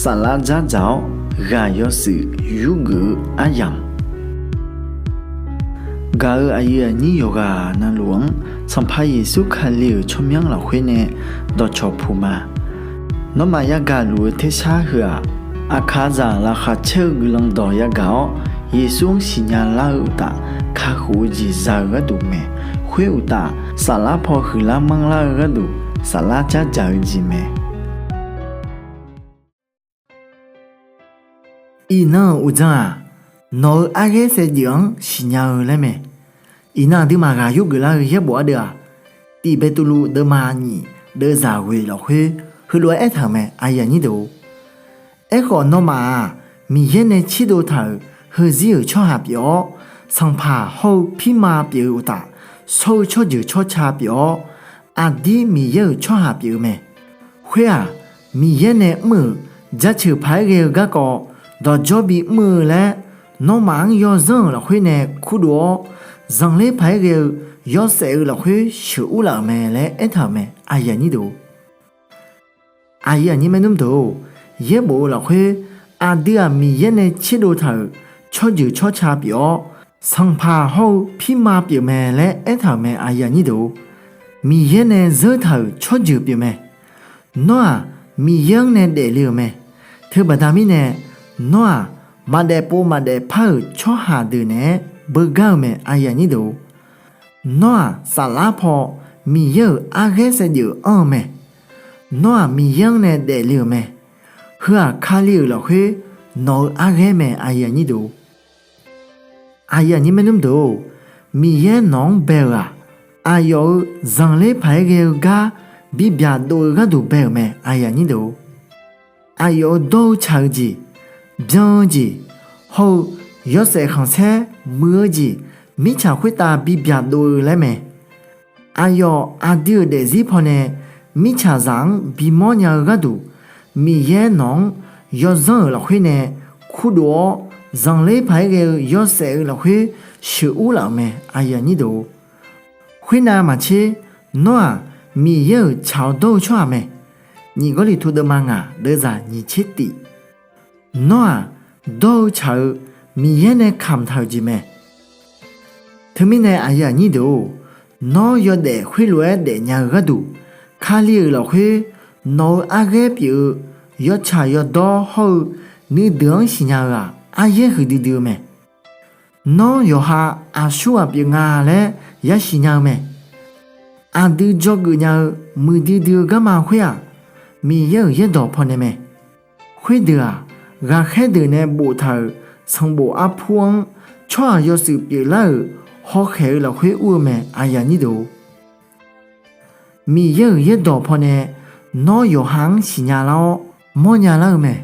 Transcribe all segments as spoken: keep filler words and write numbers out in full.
Saflar dzardzaq-awr ghaq yawshuif yurgeuf-eu aryamq, gaq-euq aqyuif aqnyir yawqghaq navluf-anr Sanqpaq Yeqsur Kali-euq tsawrmyanr lafkhoer nae dawqcawq puq ma. Nawmaf yagaq luf-eu tersar heu-aq, aqkaqzaq laqkhaq caer-eu guiqlanq dawq yagaq-awr, Yeqsur-anr siqnya lar-eu uqtaf, kakhof-eu jeq za-eu gharduq mae. Khoer uqtaf, saflar paw huiqlar manrlar-eu gharduq, saflar dzardzaq-eu jeq mae. Iqnan-euq uqdzan-aq, nawq-eu arghaer saevdzeuf-anr siqnya-eu laer mae. Iqnan aqduimaf ghaq yurgeuf lar-eu yaerbof ardeuv-aq, Tif Beqtuvluv deuvma nyif deuvzaq ghoeq lafkhoer heulof-aer aertaq-euq mae. Aerkhawf, nawmaf-aq, Miqyaer nae tserdov taq-euq heuzir-euq tsawrhaq pyeuf-awr, sanqpaq hawr-eu pirma pyeuf-eu uqtaf, shawr-eu tsawrjeuq tsawrca pyeuf-awr, aqdir Miqyaer-euq tsawrhaq pyeuf-eu mae. Khoer-aq, Miqyaer nae mr-euq jaceuq paq-aer ghae-eu garkawv dawqdzawr bimr-eu laer, nawmaf-anr yawzanr-euq lafkhoer nae kurdov-awr, zanqler paq-aer ghae-eu yawshaef-eu lafkhoer sheuqur laf-euq mae laer aertaq-euq mae. Aqyuif aqnyir maernmr deuq-or, yaerbof-eu lafkhoer aqdui-aq Miqyaer nae tserdov taq-euq tsawrjeuq tsawrca pyeuf-awr, sanqpaq hawr-eu pirma pyeufmae laer aertaq-euq mae. Miqyaer nae zeur taq-euq tsawrjeuq pyeufmae. Nawr-aq Miqyaer-anr nae daefle-euq mae. Teubaqda mirnae, nawr-aq maqdaef pov maqdaef par-euq tsawrhaq deuq naeq-aer beugar-eu mae. Nawr-aq saflar paw Miqyaer-euq arghaer saevdzeuf anr-eu mae. Nawr-aq Miqyaer-anr nae daefle-euq mae. Heu-aq Kali-euq lafkhoer nawq-eu arghaer mae. Aqyuif aqnyir maernmr deuq-or, Miqyaer nawq-anr bae-euq-aq, aqyawf-euq zanqler paq-aer ghae-eu gar bibyaq dov-eu gharduq bae-euq mae. Aqyawf-euq dawr-eu tsaq-eu jeq, byan-eu jeq, hawr-eu yawshaef khanqsaer muiq-eu jeq, mirtsaq khoertav bibyaq dov-eu laer mae. Aqyawf aqdui-euq daefzir pawnae mirtsaqzaq-anr bimawr nya-eu gharduq, Miqyaer nawq-anr yawzanr-euq lafkhoer nae kurdov-awr, zanqler paq-aer ghae-eu yawshaef-eu lafkhoer sheuqur laf-euq mae. Khoernav maqtser, nawr-aq Miqyaer-euq tsaq-awr dawr-eu tsawrhaq mae. Nyiq Gawrliqtu deuvma ngaq deuvzaq nyiq tser tif. Nawr-aq dawr-eu tsaq-eu Miqyaer nae kamq taq-euq jeq mae. Teumirnae aqyuif aqnyir deuq-or, nawr yawdaef khoerlof-aer daefnya-eu gharduq, Kali-euq lafkhoer nawq-eu arghaer pyeuf-eu yawtsaq yawdawr hawr-eu nuideuq-anr siqnya-eu-aq, aryaer huiqdui dui-eu mae. Nawr yawqha aqsurghaq pyeuf nga laer yasiq nya-eu mae. Aqdui dzawgeuf nya-eu muiqdui dui-eu garma khoer-aq, Miqyaer-euq yaerdawq pawnae mae. Khoerdeuq-aq, ghaqkhaer deuq nae boftaq-euq sanqbof arpur-anr tsawrhaq yawshuif pyeuflar-euq hawkhaeq-eu lafkhoer ur-eu mae. Miqyaer-euq yaerdawq pawnae nawr yawqha-anr siqnya lar-awr mawrnya lar-eu mae.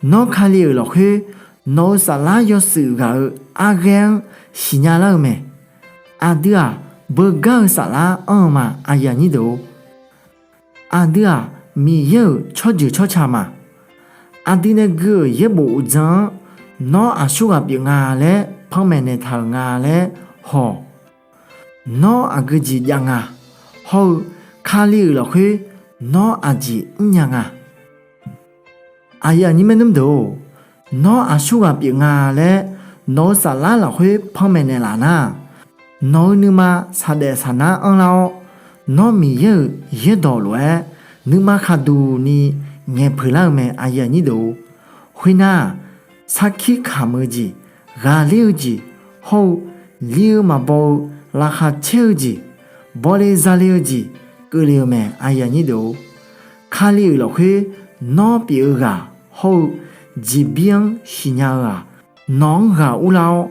Nawr Kali-euq lafkhoer nawq-eu saflar yawshuif ghaq-eu arghaer-anr siqnya lar-eu mae. Aqdui-aq beugar-eu saflar anr-eu ma. Aqdui-aq Miqyaer-euq tsawrjeuq tsawrca ma. Aqdui nae gui-euq yaerbof uqdzan-anr nawr aqsurghaq pyeuf nga laer panmaeq naeqtaq-euq nga laer haw-awq. Nawr aqgeu jeq jav nga. Hawr-eu Kali-euq lafkhoer nawr aqjeq mrnya nga. Aqyuif aqnyir maernmr deuq-or, nawr aqsurghaq pyeuf nga laer nawq-eu saflar lafkhoer panmaeq naeqlaf nar-aq, nawq-eu nuima saqdaef saqnar anrlar-awr, nawr Miqyaer-euq yaerdawq lof-aer nuima khaqduq ni ngaeqpeuq lar-eu mae. Khoernar-aq, sarkir kamq-eu jeq, ghaqler-eu jeq, hawr-eu li-eu maqbaw-eu laqkhaq caer-eu jeq, bawle zale-eu jeq keuvle-eu mae. Kali-euq lafkhoer nawr pyeuf-eu ghaq hawr-eu jeqbir-anr siqnya-eu-aq, nawq-anr ghaq urlar-awr,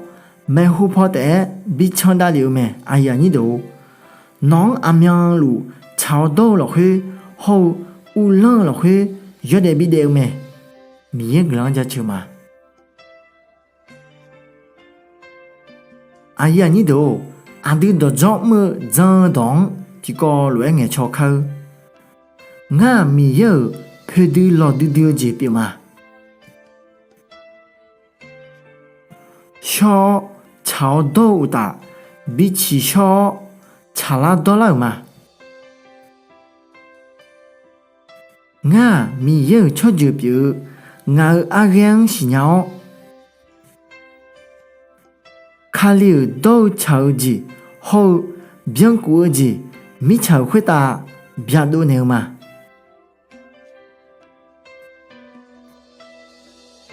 maeqhu paw taef-aer bican davlef-eu mae. Nawq-anr aqmyanluf tsaq-awr dawr-eu lafkhoer hawr-eu uvlanr-eu lafkhoer yawdaef bidaef-eu mae. Miqyaer guiqlanq-anr jaceuq ma. Aqyuif aqnyir deuq-or, aqdui dawqdzawr mr-eu jan-eu dawq-anr tiqkawv lof-aer ngaeqcaw kar-eur. Ngar-aq Miqyaer-euq poeqdui lawqdui dui-eu jeq pyeuf ma. Shawr-awr tsaq-awr dawr-eu uqtaf, bi tsiqshawr-awr tsaqlar dawrlar-euq ma. Ngar-aq, Miqyaer-euq tsawrjeuq pyeuf-eu ngaq-euq arghaer-anr siqnya-awr, Kali-euq dawr-eu tsaq-eu jeq hawr-eu byankuf-eu jeq mirtsaq-euq khoertav byaqdov naeq-eu ma.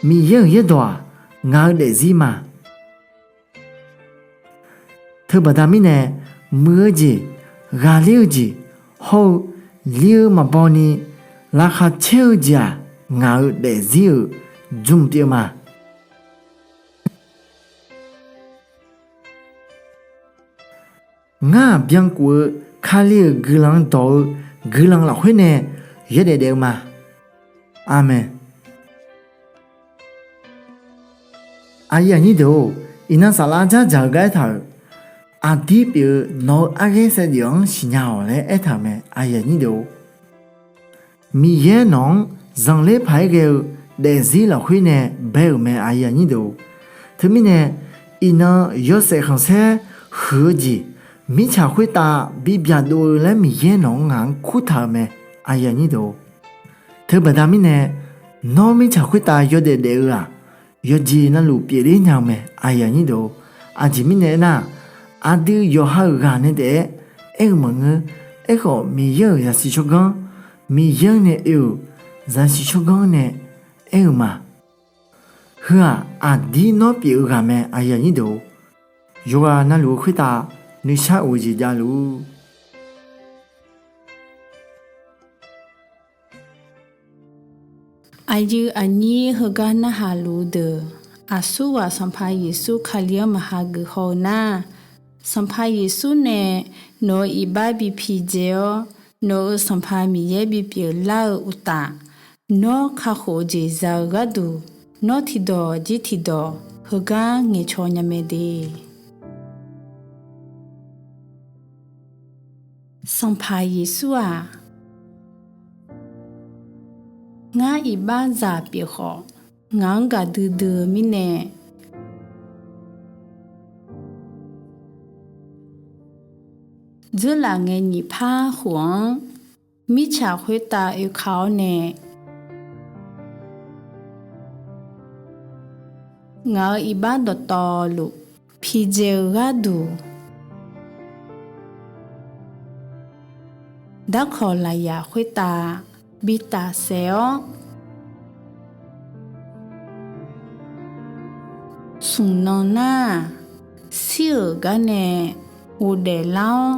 Miqyaer-euq yaerdawq-aq, ngaq-euq daefzir ma. Teubaqda mirnae, muiq-eu jeq, ghaqler-eu jeq hawr-eu li-eu maqbaw ni laqkhaq caer-eu jeq-aq, ngaq-euq daefzir-euq jmq pyeuf ma. Ngar-aq, byankuf-eu Kali-euq guiqlanq dawq-eu guiqlanq lafkhoer nae yawdaef daef-eu ma. Aqmeq. Aqyuif aqnyir deuq-or, iqnan saflar dzardzaq-eu gar aertaq-euq, aqdir pyeuf-eu nawq-eu arghaer saevdzeuf-anr siqnya-awq laer aertaq-euq mae. Miqyaer nawq-anr zanqler paq-aer ghae-eu daefzir lafkhoer nae bae-euq mae. Teumirnae, iqnan yawshaef khanqsaer huiq-eu jeq, mirtsaq khoertav bi byaqdov-eu laer Miqyaer nawq-anr ngaq-anr kurtaq-euq mae. Teubaqda mirnae, nawr mirtsaq khoertav yawdaef daef-eu-aq, yawqjeq navluf pyeufler nya-eu mae. Aqjeq mirnae aernar-aq, aqdui yawqha-euq ghaq nae taef-aer aer-eu maqngeur. Aerkhawf, Miqyaer-euq zaqsiq tsawrganr, Miqyaer-anr nae oe-euq zaqsiq tsawrganr nae aer-eu ma. Heu-aq, aqdir nawr pyeuf-eu ghaq mae. Yawqghaq navluf-eu khoertav nuisar of-eu jeq javluf-ur. Aqyuif aqnyir heugar narhaq luf-eu deuq, aqsurghaq Sanqpaq Yeqsur Kali-anr maqha geuf haw-eu nar, Sanqpaq Yeqsur nae nawq-euq iqbax bi pidzae-awr, nawq-euq Sanqpaq Miqyaer bipyeuf lar-eu uqtaf, nawr kakhof-eu jeq za-eu gharduq, nawr tiqdawq jir tiqdawq heugar ngaeqcaw nya mae de. Sanqpaq Yeqsur-aq, ngar iqbaxzaq pyeuf khawf, ngaq-anr gaqdui dui-eu mirnae, dzeurlaf ngae nyiq par khof-anr mirtsaq khoertav oeka-awr nae, ngaq-euq iqbax dawqtawvluf pidzae-eu gharduq, darkawq lafyaq khoertav bi tafsaef-awr, smq nan nar-aq, shir-euq gar nae ghofdaef lar-awr,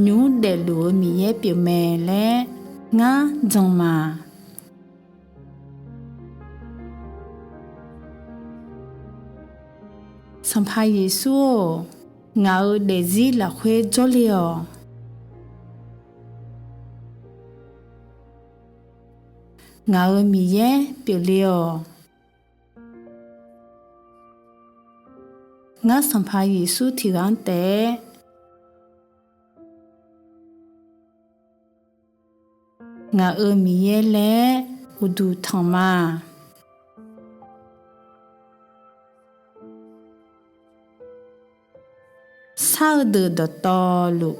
nymq mr daefluf-eu Miqyaer pyeufmae laer ngar jan ma. Sanqpaq Yeqsur-or, ngaq-euq daefzir lafkhoer jawrle-awq. Ngaq-euq Miqyaer pyeufle-awq. Ngar Sanqpaq Yeqsur tiqghaq-anr taef-aer ngaq-euq Miqyaer laer uqduq tanq ma. Shar-eu deuq dawqtawvluf,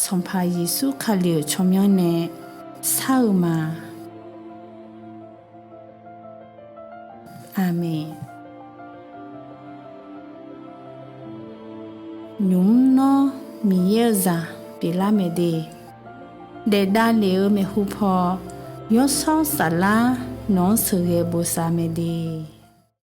Sanqpaq Yeqsur Kali-euq tsawrmyanr nae shar-eu ma. Aqmeq. Nymq mr nawr Miqyaer-eu zaq pyeuflar mae de. Daef davlef-eu maeqhu paw, Yawshawr Saflar nawq-anr sheuqghae bosav mae de.